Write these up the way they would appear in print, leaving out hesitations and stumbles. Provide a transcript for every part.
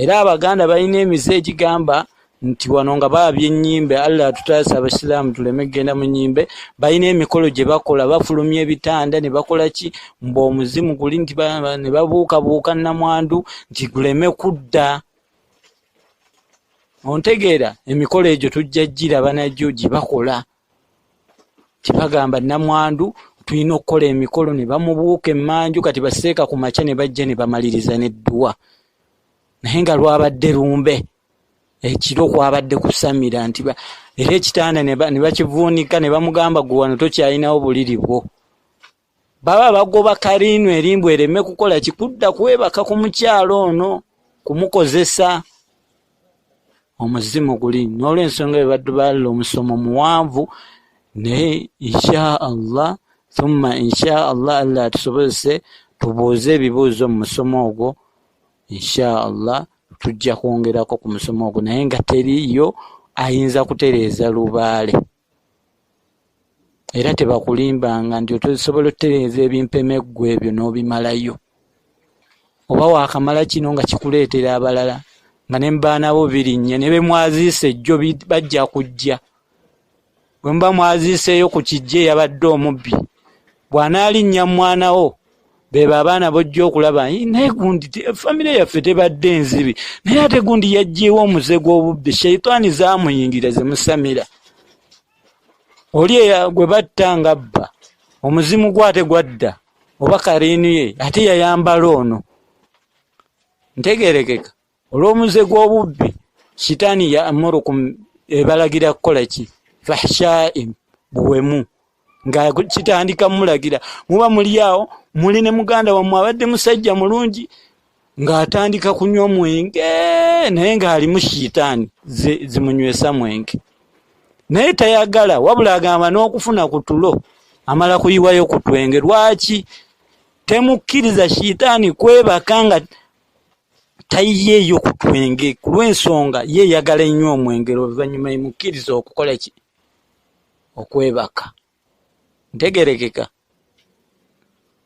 Era Abaganda balina emize egigamba nti wano nga baabya ennyimbe, Allah atutaasa Abasiraamu tuleme kugenda mu nnyimbe, balina emikolo gye bakola, bafulumya ebitanda ne bakola ki, mbu omuzimu guli nti ne babuukabuuka nnamwandu nti guleme kudda. Ontegeera? Emikolo egyo tujja giraba nagyo gye bakola. Tibagamba nnamwandu tulina okukola emikolo ne bamubuuka emmanju, kati baseeka ku makya ne bajja ne bamaliriza n'edduwa. Naye nga lwabadde lumbe, ekiro kwabadde kusamira nti era ekitanda ne bakivuunika ne bamugamba gwe wano tokyalinawo buliri bwo. Baba bagoba kariinu erimbwa ereme kukola kikudda kwebaka ku mukyalo ono kumukozesa omuzimu guli. N'olwensonga bwe baddu ba Allah omusomo muwanvu, naye insha Allah thumma insha Allah, Allah atusobozese tubuuze ebibuuzo mu musomo ogwo. Insha Allah tujja kwongerako ku musomo ogwo, naye nga teriiyo ayinza kutereeza lubaale. Era tebakulimbanga nti osobola okutereeza ebimpemeggo ebyo n'obimalayo, oba waakamala kino nga kikuleetera abalala nga ne mubaana bo birinnya, ne be mwaziise ejjo bajja kujja. Bwe muba mwaziiseeyo ku kijja eyabadde omubbi, bw'anaalinnya mwana wo, bebo abaana b'ojja okulaba, naye gundi famire yaffe tebadde nzibi, naye ate gundi yaggyewo omuze gw'obubbi, sheitaani zaamuyingira zemusamira. Oli gwe batta nga bba, omuzimu gwe ate gwadda, oba kariini ye ate yayambala ono. Ntegeerekeka olw'omuze gw'obubbi, shitaani ya'murukum, ebalagira kukola ki? Fahshaim, buwemu. Nga kitandika mulagira, muba muli awo muli ne muganda wammwe abadde musajja mulungi, ng'atandika kunywa mwenge, naye ng'alimu shitaani zimunywesa mwenge, naye tayagala, wabula agamba n'okufuna ku tulo amala kuyiwayo ku twenge. Lwaki temukkiriza shitaani kwebaka nga tayiyeeyo ku twenge? Ku lw'ensonga ye eyagala ennyo omwenge, oluvannyuma emukkiriza okukola ki? Okwebaka. Ntegerekeka?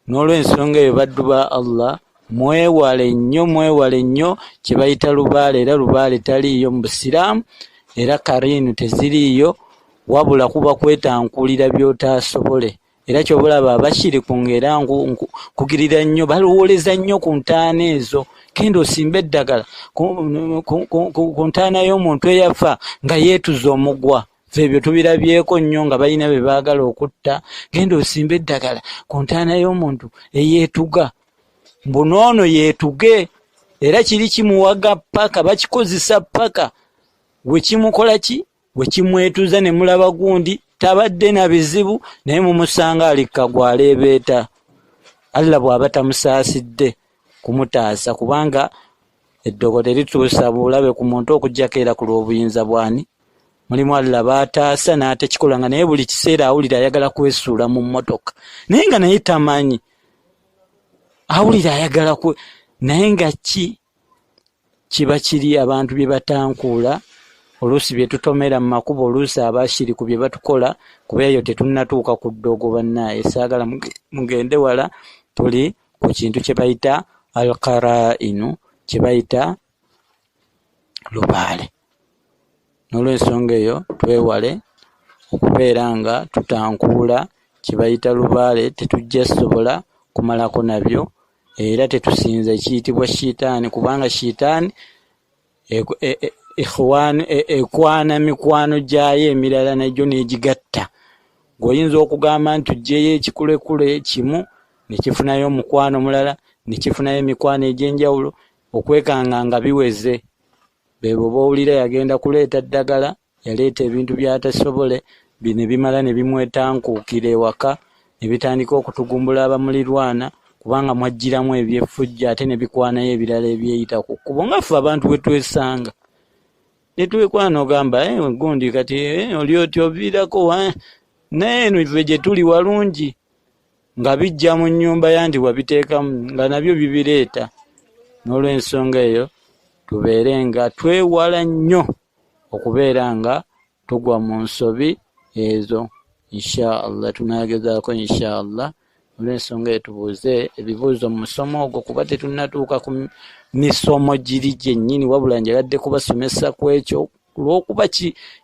N'olw'ensonga eyo baddu ba Allah, mwewale nnyo, mwewale nnyo kye bayita lubaale. Era lubaale taliiyo mu Busiraamu, era kariinu teziriiyo, wabula kuba kwetankulira by'otaasobole. Era ky'obalaba abashiriku ng'era nkugirira nnyo, balowooleza nnyo ku ntaana ezo. Genda osimbe eddagala ku ntaana y'omuntu eyafa nga yeetuze omugwa. Ffe ebyo tubirabyeko nnyo nga balina be baagala okutta. Genda osimbe eddagala ku ntaana y'omuntu eyeetuga, mbu n'ono yeetuge, era kiri kimuwaga paka, bakikozesa paka we kimukola ki, we kimwetuza ne mulaba gundi tabadde na bizibu, naye mumusanga alikka gw'aleebeeta. Allah bw'aba tamusaasidde kumutaasa, kubanga eddogo terituusa bulabe ku muntu okuggyako era ku lw'obuyinza bw'ani. Mulimu Allah b'ataasa n'atakikola, nga naye buli kiseera awulira ayagala kwesuula mu mmotoka, naye nga naye tamanyi, awulira ayagala naye nga ki kiba kiri abantu bye batankuula, oluusi bye tutomera mu makubo, oluusi abashiriku bye batukola, kuba eyo tetunnatuuka ku ddogo. Bannaaye saagala mugende wala, tuli ku kintu kye bayita alqarainu, kye bayita lubaale. N'olw'ensonga eyo twewale okubeera nga tutankuula kye bayita lubaale, tetujja sobola kumalako nabyo. Era tetusinza ekiyitibwa shitaani, kubanga shitaani ekwana mikwano gyayo emirala nagyo n'egigatta. Gw'oyinza okugamba nti oggyeyo ekikulekule kimu ne kifunayo omukwano mulala, ne kifunayo emikwano egy'enjawulo, okwekanga nga biweze. Bebo b'owulira yagenda kuleeta ddagala, yaleeta ebintu by'atasobole, ne bimala ne bimwetankuukira ewaka, ne bitandika okutugumbula abamulirwana, kubanga mwaggyiramu eby'effujjo, ate ne bikwanayo ebirala ebyeyita ku kkubo, nga ffe abantu bwe twesanga. Ne twekwana ogamba, gundi kati, oli otyo oviirako wa? Naye eno ffe gye tuli walungi, nga bijja mu nnyumba yandi wabiteekamu, nga nabyo bibireeta. N'olw'ensonga eyo tubeere nga twewala nnyo okubeera nga tugwa mu nsobi ezo. Insha Allah tunaagezaako insha Allah. Olw'ensonga eyo tubuuze ebibuuzo mu musomo ogwo, kuba tetunnatuuka ku misomo giri gyennyini, wabula njagadde kubasomesa ku ekyo olw'okuba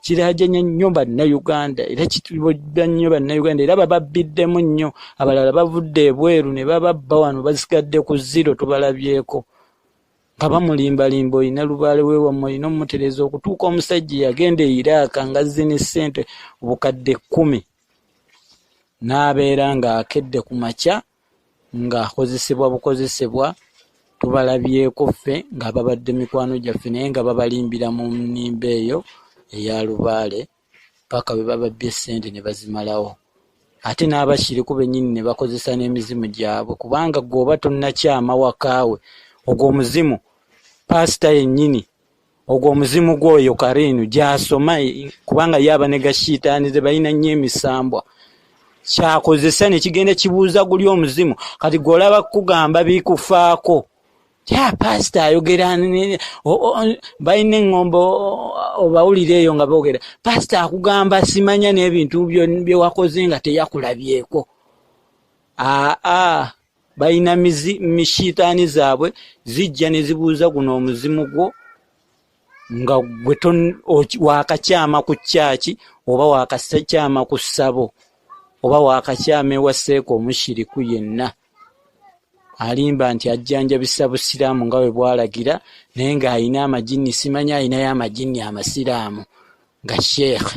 kirajanya nnyo Bannayuganda, era kitubodda nnyo Bannayuganda, era bababbiddemu nnyo. Abalala bavudde ebweru ne bababba wano, basigadde ku zero, tubalabyeko nga bamulimbalimba, olina lubaale wewammwe, olina omutereeza okutuuka omusajja yagenda e Iraq nga azze ne ssente obukadde 10, n'abeera ng'akedde ku makya ng'akozesebwa bukozesebwa. Tubalabyeko ffe nga babadde mikwano gyaffe, naye nga babalimbira mu nnimba eyo eya lubaale paka bwe bababbye ssente ne bazimalawo. Ate n'abashiriku bennyini ne bakozesa n'emizimu gyabwe, kubanga ggwe oba tonnakyama wakaawe, ogwo omuzimu paasita yennyini, ogwo omuzimu gw'oyo Kariinu gy'asoma, kubanga ye aba ne gashiitaani ze balina nnyo emisambwa, kyakozesa ne kigenda kibuuza guli omuzimu. Kati ggwe olaba kukugamba bikufaako, ya paasita ayogera, balina eŋŋombo obawulira eyo nga boogera, paasita akugamba simanya n'ebintu bye wakoze nga teyakulabyeko. Aa, balina mishiitaani zaabwe zijja ne zibuuza guno omuzimu gwo nga gwe wakakyama ku kyaki, oba wakakyama ku ssabo, oba wakakyama ewa seeka omushiriku yenna alimba nti ajjanjabisa busiraamu nga bwe bwalagira, naye ng'alina amajinni, simanya alinayo amajinni amasiraamu nga sheekh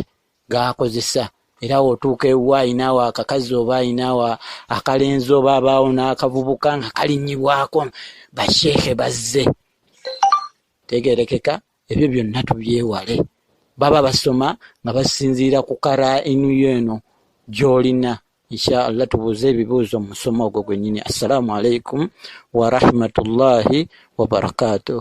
g'akozesa. Era w'otuuka ewuwe alinawo akakazi oba alinawo akalenzi oba abaawo n'akavubuka nga kalinnyibwako basheekhe bazze. Tegeerekeka, ebyo byonna tubyewale. Baba basoma nga basinziira ku karainu yo eno gy'olina. Insha Allah tubuuze ebibuuzo mu musomo ogwo gwennyini. Assalaamu alaikum warahmatullahi wabarakatuh.